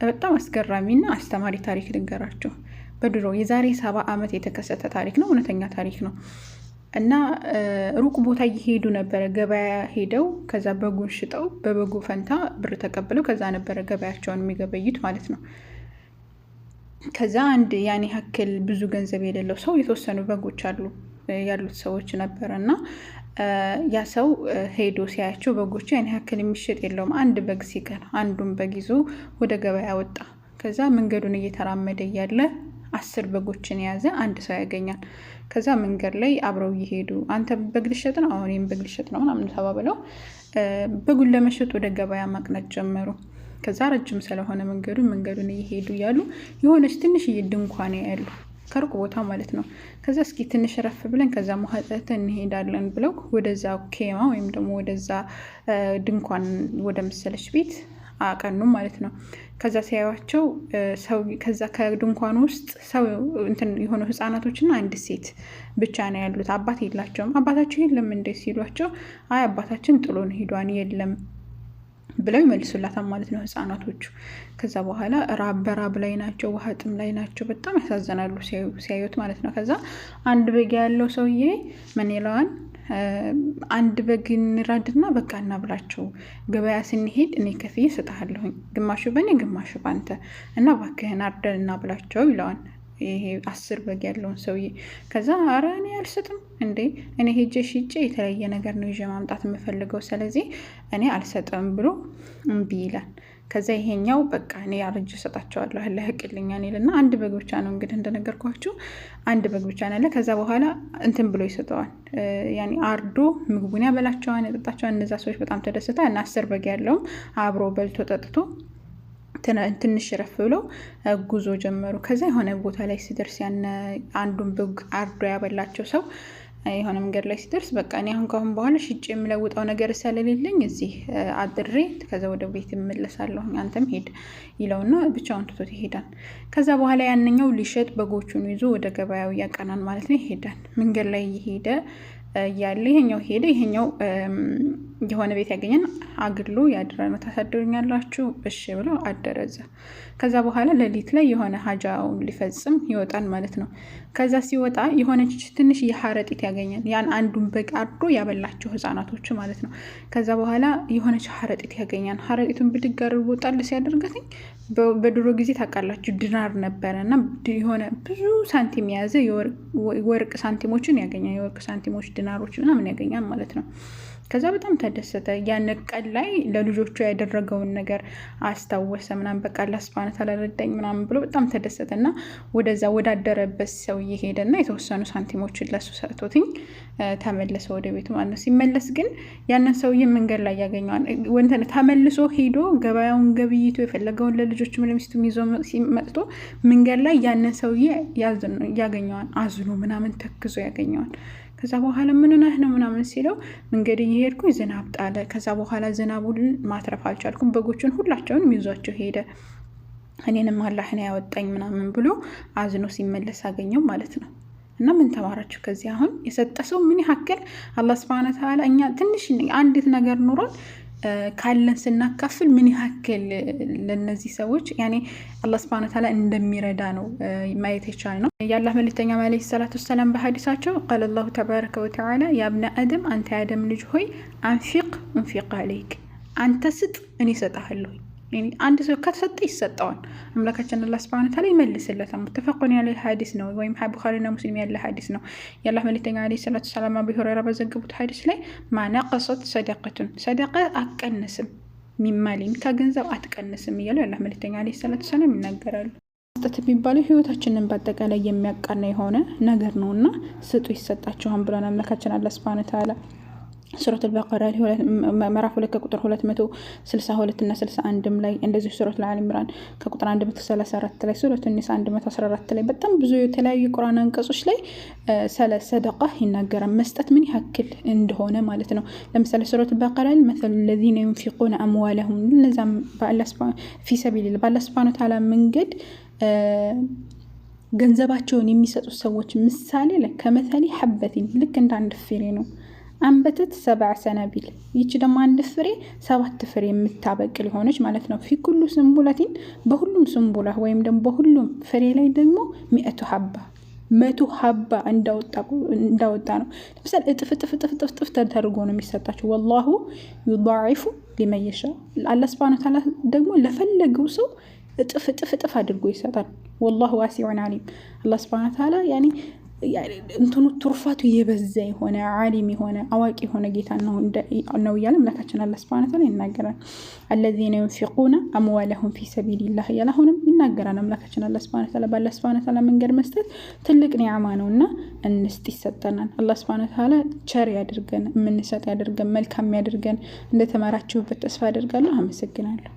በጣም አስገራሚና አስተማሪ ታሪክ ልንገራችሁ። በድሮ የዛሬ 70 ዓመት የተከሰተ ታሪክ ነው። እውነተኛ ታሪክ ነው። እና ሩቅ ቦታ እየሄዱ ነበረ ገበያ ሄደው፣ ከዛ በጉን ሽጠው በበጉ ፈንታ ብር ተቀብለው ከዛ ነበረ ገበያቸውን የሚገበዩት ማለት ነው። ከዛ አንድ ያን ያክል ብዙ ገንዘብ የሌለው ሰው፣ የተወሰኑ በጎች አሉ ያሉት ሰዎች ነበረ። እና ያ ሰው ሄዶ ሲያያቸው በጎቹ ያን ያክል የሚሸጥ የለውም። አንድ በግ ሲቀር አንዱን በግ ይዞ ወደ ገበያ ወጣ። ከዛ መንገዱን እየተራመደ እያለ 10 በጎችን የያዘ አንድ ሰው ያገኛል። ከዛ መንገድ ላይ አብረው እየሄዱ አንተ በግ ልሸጥ ነው፣ አሁን እኔም በግ ልሸጥ ነው ምናምን ተባብለው በጉን ለመሸጥ ወደ ገበያ ማቅናት ጀመሩ። ከዛ ረጅም ስለሆነ መንገዱ፣ መንገዱን እየሄዱ እያሉ የሆነች ትንሽዬ ድንኳን ያሉ ከሩቅ ቦታ ማለት ነው። ከዛ እስኪ ትንሽ ረፍ ብለን ከዛ ውሃ ጠጥተን እንሄዳለን ብለው ወደዛ ኬማ ወይም ደግሞ ወደዛ ድንኳን ወደ መሰለች ቤት አቀኑ ማለት ነው። ከዛ ሲያዩቸው ሰው ከዛ ከድንኳኑ ውስጥ ሰው እንትን የሆኑ ህጻናቶችና አንድ ሴት ብቻ ነው ያሉት። አባት የላቸውም። አባታቸው የለም እንዴ ሲሏቸው አይ አባታችን ጥሎን ሄዷን የለም ብለው ይመልሱላታል ማለት ነው ህጻናቶቹ። ከዛ በኋላ ራብ በራብ ላይ ናቸው፣ ውሃ ጥም ላይ ናቸው። በጣም ያሳዝናሉ ሲያዩት ማለት ነው። ከዛ አንድ በግ ያለው ሰውዬ ምን ይለዋል? አንድ በግ እንረድና በቃ እናብላቸው። ገበያ ስንሄድ እኔ ከፍዬ እሰጥሃለሁኝ፣ ግማሹ በእኔ ግማሹ በአንተ፣ እና እባክህን አርደን እናብላቸው ይለዋል። ይሄ 10 በግ ያለውን ሰውዬ። ከዛ አረ እኔ አልሰጥም እንዴ፣ እኔ ሄጄ ሽጬ የተለየ ነገር ነው ይዤ ማምጣት የምፈልገው፣ ስለዚህ እኔ አልሰጥም ብሎ እምቢ ይላል። ከዛ ይሄኛው በቃ እኔ አርጄ እሰጣቸዋለሁ ለህቅልኛ ይልና አንድ በግ ብቻ ነው፣ እንግዲህ እንደነገርኳችሁ አንድ በግ ብቻ ነው ያለ። ከዛ በኋላ እንትን ብሎ ይሰጠዋል። ያኔ አርዶ ምግቡን ያበላቸዋል፣ ያጠጣቸዋል። እነዛ ሰዎች በጣም ተደስታ እና 10 በግ ያለውም አብሮ በልቶ ጠጥቶ ትንሽ ረፍ ብለው ጉዞ ጀመሩ። ከዛ የሆነ ቦታ ላይ ሲደርስ ያን አንዱን በግ አርዶ ያበላቸው ሰው የሆነ መንገድ ላይ ሲደርስ በቃ እኔ አሁን ካሁን በኋላ ሽጬ የምለውጠው ነገር ስለሌለኝ እዚህ አድሬ ከዛ ወደ ቤት እመለሳለሁ፣ አንተም ሂድ ይለውና ብቻውን ትቶት ይሄዳል። ከዛ በኋላ ያንኛው ሊሸጥ በጎቹን ይዞ ወደ ገበያው ያቀናል ማለት ነው። ይሄዳል። መንገድ ላይ እየሄደ እያለ ይሄኛው ሄደ፣ ይሄኛው የሆነ ቤት ያገኘን አግሎ ያድራል። ታሳድሩኛላችሁ? እሺ ብሎ አደረ እዛ። ከዛ በኋላ ሌሊት ላይ የሆነ ሀጃውን ሊፈጽም ይወጣል ማለት ነው። ከዛ ሲወጣ የሆነች ትንሽ የሀረጢት ያገኛል። ያን አንዱን በግ አርዶ ያበላቸው ህጻናቶቹ ማለት ነው። ከዛ በኋላ የሆነች ሀረጢት ያገኛል። ሀረጢቱን ብድግ አድርጎ ጣል ሲያደርጋትኝ በድሮ ጊዜ ታውቃላችሁ ዲናር ነበረ እና የሆነ ብዙ ሳንቲም የያዘ የወርቅ ሳንቲሞችን ያገኛል። የወርቅ ሳንቲሞች፣ ዲናሮች ምናምን ያገኛል ማለት ነው። ከዛ በጣም ተደሰተ። ያን ቀን ላይ ለልጆቹ ያደረገውን ነገር አስታወሰ ምናምን፣ በቃ አላህ ሱብሃነሁ ወተዓላ ረዳኝ ምናምን ብሎ በጣም ተደሰተ እና ወደዛ ወዳደረበት ሰው እየሄደና የተወሰኑ ሳንቲሞችን ለሱ ሰጥቶትኝ ተመለሰ ወደ ቤቱ ማለት ነው። ሲመለስ ግን ያንን ሰውዬ መንገድ ላይ ያገኘዋል። ተመልሶ ሄዶ ገበያውን ገብይቶ የፈለገውን ለልጆቹም ለሚስቱም ይዞ መጥቶ መንገድ ላይ ያንን ሰውዬ ያገኘዋል። አዝኖ ምናምን ተክዞ ያገኘዋል። ከዛ በኋላ ምን ሆነህ ነው ምናምን ሲለው መንገድ እየሄድኩኝ ዝናብ ጣለ። ከዛ በኋላ ዝናቡን ማትረፍ አልቻልኩም። በጎቹን ሁላቸውንም ይዟቸው ሄደ። እኔንም አላህ ነው ያወጣኝ ምናምን ብሎ አዝኖ ሲመለስ አገኘው ማለት ነው። እና ምን ተማራችሁ ከዚህ? አሁን የሰጠ ሰው ምን ያክል አላህ ስብሐነ ወተዓላ እኛ ትንሽ አንዲት ነገር ኑሮን ካለን ስናካፍል ምን ያክል ለነዚህ ሰዎች ያኔ አላህ ስብሐነ ወተዓላ እንደሚረዳ ነው ማየት የቻልነው። የአላህ መልእክተኛ ዓለይሂ ሰላቱ ወሰላም በሀዲሳቸው ቃለ አላሁ ተባረከ ወተዓላ ያ ብነ አደም፣ አንተ የአደም ልጅ ሆይ፣ አንፊቅ ኡንፊቅ አለይክ፣ አንተ ስጥ እኔ እሰጥሃለሁ። አንድ ሰው ከተሰጠ ይሰጠዋል። አምላካችን አላህ ሱብሓነሁ ወተዓላ ይመልስለታል። ሙተፈቁን ያለ ሀዲስ ነው፣ ወይም ቡኻሪና ሙስሊም ያለ ሀዲስ ነው። የአላህ መልእክተኛ ዓለይሂ ሰላቱ ወሰላም አቡ ሁረይራ በዘገቡት ሀዲስ ላይ ማ ነቀሰት ሰደቀቱን፣ ሰደቀ አትቀንስም፣ ሚን ማሊን፣ ከገንዘብ አትቀንስም እያሉ የአላህ መልእክተኛ ዓለይሂ ሰላቱ ወሰላም ይናገራሉ። መስጠት የሚባለው ህይወታችንን በአጠቃላይ የሚያቃና የሆነ ነገር ነው እና ስጡ ይሰጣችኋል ብለን አምላካችን አላህ ሱብሓነሁ ወተዓላ ሱረት አልበቀራ ምዕራፍ 2 ከቁጥር 262 እና 61ም ላይ፣ እንደዚሁ ሱረት አል ኢምራን ከቁጥር 134 ላይ፣ ሱረት ኒሳ 114 ላይ፣ በጣም ብዙ የተለያዩ የቁርአን አንቀጾች ላይ ስለ ሰደቃ ይናገራል። መስጠት ምን ያክል እንደሆነ ማለት ነው። ለምሳሌ ሱረት አልበቀራ መሰሉ ለዚነ ዩንፊቁነ አምዋለሁም፣ እነዛም ፊ ሰቢሊላህ፣ በአላህ ሱብሓነሁ ወተዓላ መንገድ ገንዘባቸውን የሚሰጡት ሰዎች ምሳሌ ከመሰሊ ሐበቲን፣ ልክ እንደ አንድ ፍሬ ነው። أنبتت 7 سنابل፣ ይቺ ደግሞ አንድ ፍሬ ሰባት ፍሬ የምታበቅል የሆነች ማለት ነው። في كل سنبلة፣ በሁሉም سنبلة ወይም ደግሞ በሁሉም ፍሬ ላይ ደግሞ 100 حبة፣ 100 حبة እንዳወጣ ነው። ለምሳሌ እጥፍ እጥፍ እጥፍ እጥፍ እጥፍ ተደርጎ ነው የሚሰጣቸው። والله يضاعف لمن يشاء፣ አላህ سبحانه وتعالى ደግሞ ለፈለገው ሰው እጥፍ እጥፍ እጥፍ አድርጎ ይሰጣል። والله واسع عليم፣ አላህ سبحانه وتعالى يعني እንትኑ ትሩፋቱ የበዛ የሆነ عليم የሆነ አዋቂ የሆነ ጌታ ነው እያለ አምላካችን አላህ سبحانه وتعالى ይናገራል። الذين ينفقون أموالهم في سبيل الله እያለ አሁንም ይናገራል አምላካችን አላህ سبحانه وتعالى። በአላህ سبحانه وتعالى መንገድ መስጠት ትልቅ ኒዕማ ነው እና እንስጥ፣ ይሰጠናል። አላህ سبحانه وتعالى ቸር ያድርገን፣ የምንሰጥ ያድርገን፣ መልካም ያድርገን። እንደተማራችሁበት ተስፋ አደርጋለሁ። አመሰግናለሁ።